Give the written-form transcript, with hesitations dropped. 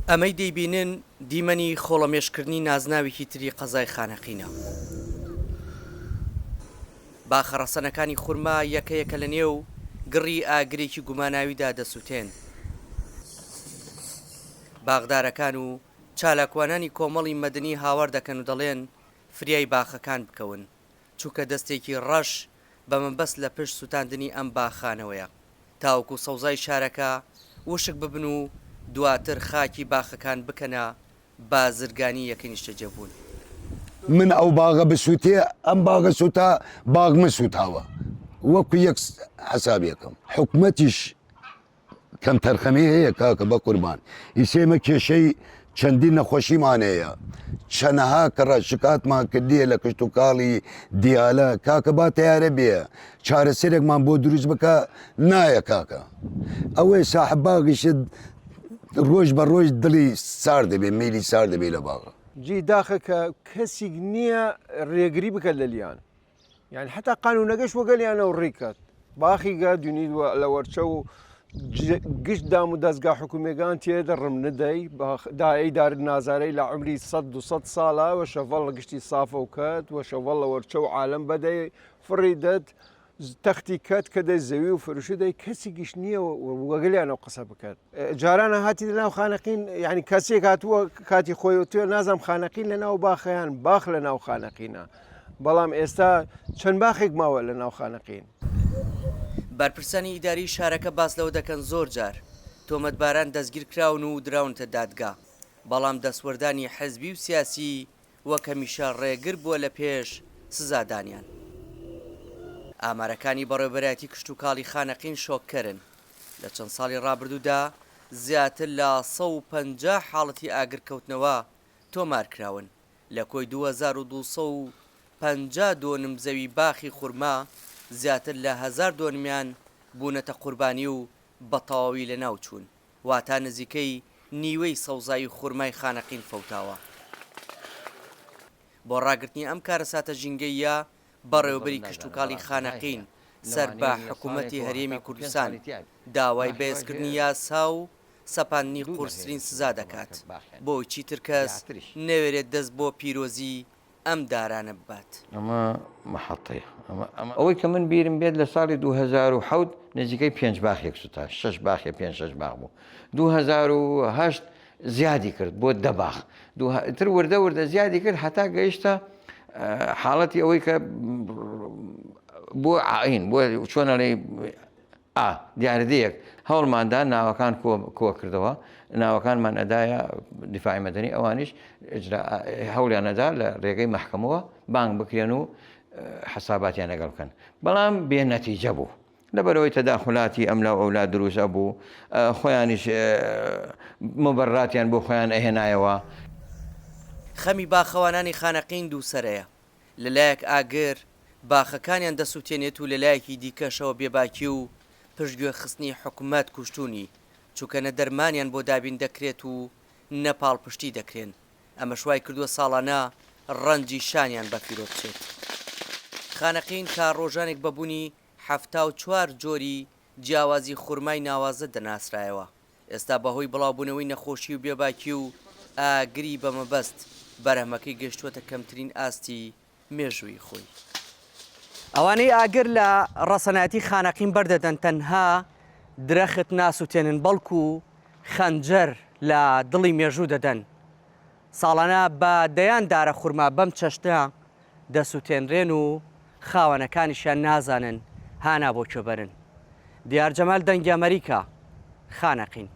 ئەمەی دەیبینن دیمەنی خۆڵەمێشکردنی نازناوێکی تری قەزای خانەقینە. باخە ڕەسەنەکانی خورما یەکە یەکە لە نێو گڕی ئاگرێکی گوماناویدا دەسوتێن. باخدارەکان و چالاکوانانی کۆمەڵی مەدەنی هاوار دەکەن و دەڵێن فریای باخەکان بکەون، چونکە دەستێکی ڕەش بە مەبەست لە پشت سوتاندنی ئەم باخانەوەیە تاوەکو سەوزای شارەکە وشک ببن و دواتر خاکی باخەکان بکەنە بازرگانی یەکەی نیشتەجێبوون. من ئەو باغە بسوتێ ئەم باغە سوتا باغ من سوتاوە وەکو یەک حەسابیەکەم حکومەتیش کەمتەرخەمی هەیە کاکە بەقوربان ئیسە ئێمە کێشەی چەندین نەخۆشیمان هەیە چەنەها کەڕە شکاتمان کردیە لە کشتتوکاڵی دیالە کاکە با تیارە بێ چارەسەرێکمان بۆ دروست بکە نایە کاکە ئەوەی ساحب باغیشت ڕۆژ بە ڕۆژ دڵی سار دەبێ میلی سار دەبێ لە باغە. جێی داخە کە کەسیک نییە رێگری بکات لەلیان یعنی حتا قانونەکەش وەگەلیانەوە ڕیکات باخی گا دونید لە وەرچە و گشت دام و دەستگا حکومیەکان تێدە ڕمندەی دایەی دار نازارەی لە عمری 100 200 ساڵە وە شەڤەڵ گشتی سافە و کەت وە شەڤەڵ لە وەرچە و عالم بەدەی فڕی دەت تەختی کەت کە دەی زەوی و فرشی دەی کەسی گشت نییە وەگەلیانەوە قسە بکات جارانە هاتی لە ناو خانەقین یعنی کەسێک هاتووە کاتی خۆی و توێ نازم خانەقین لە ناو باخیان باخ لە ناو خانەقینە بەڵام ئێستا چەند باخێک ماوە لە ناو خانەقین. بەرپرسانی ئیداریی شارەکە باس لەوە دەکەن زۆر جار تۆمەتباران دەستگیرکراون و دراونەتە دادگا، بەڵام دەستوەردانی حزبی و سیاسی وەک هەمیشە ڕێگر بووە لە پێش سزادانیان. ئامارەکانی بەڕێوەبەرایەتی کشتوکاڵی خانەقین شۆککەرن، لە چەند ساڵی ڕابردوودا زیاتر لە 150 حاڵەتی ئاگرکەوتنەوە تۆمارکراون، لە کۆی 2250 دۆنم زەوی باخی خورما، زیاتر لە هەزار دۆنمیان بوونەتە قوربانی و بەتەواوی لەناوچوون. واتا نزیکەی نیوەی سەوزایی خورمای خانەقین فەوتاوە. بۆ ڕاگرتنی ئەم کارەساتە ژینگەییە، بەڕێوەبەری کشتوکاڵی خانەقین سەر بە حکومەتی هەرێمی کوردستان داوای بەهێزکردنی یاسا و سەپاندنی قورسترین سزا دەکات بۆ ئەوەی چیتر کەس نەوێرێت دەست بۆ پیرۆزی ئەم دارانە ببات. ئەمە مەحەتەیە. ئەمە ئەمە. ئەوەی کە من بیرم بێت لە ساڵی 2007 نزیکەی پێنج باخێک سوتا، شەش باخ یا پێنج شەش باخ بوو. 2008 زیادی کرد بۆ دە باخ. دوو تر وردە وردە زیادی کرد هەتا گەیشتە حاڵەتی ئەوەی کە بۆ عین بۆ چۆنەڵێ ئا، دیاردەیەک، هەوڵماندا ناوەکان کۆ کۆکردەوە، ناوەکانمان ئەدایە دیفاعی مەدەنی، ئەوانیش ئیجرا هەوڵیان ئەدا لە رێگەی مەحکەمەوە بانگ بکرێن و حەساباتیان لەگەڵ بکەن، بەڵام بێ نەتیجە بوو، لەبەرئەوەی تەداخولاتی ئەملا و ئەولا دروست ئەبوو، خۆیانیش موبەرراتیان بۆ خۆیان ئەهێنایەوە. خەمی باخەوانانی خانەقین دووسەرەیە، لەلایەک ئاگر باخەکانیان دەسوتێنێت و لەلایەکی دیکەشەوە بێباکی و پشتگوێ خستنی حکومەت کوشتونی، چونکە نە دەرمانیان بۆ دابین دەکرێت و نە پاڵپشتی دەکرێن، ئەمەش وایکردووە ساڵانە ڕەنجی شانیان بەفیرۆ بچێت. خانەقین تا ڕۆژانێک بە بوونی 74 جۆری جیاوازی خورمای ناوازە دەناسرایەوە، ئێستا بەهۆی بڵاوبوونەوەی نەخۆشی و بێباکی و ئاگری بە مەبەست، بەرهەمەکەی گەیشتووەتە کەمترین ئاستی مێژوویی خۆی. ئەوانەی ئاگر لە ڕەسەنایەتی خانەقین بەردەدەن تەنها درەخت ناسوتێنن بەڵکو خەنجەر لە دڵی مێژوو دەدەن. ساڵانە بە دەیان دارە خورما بەم چەشنە دەسوتێنرێن و خاوەنەکانیشیان نازانن هانا بۆ کوێ بەرن. دیار جەمال دەنگی ئەمەریکا، خانەقین.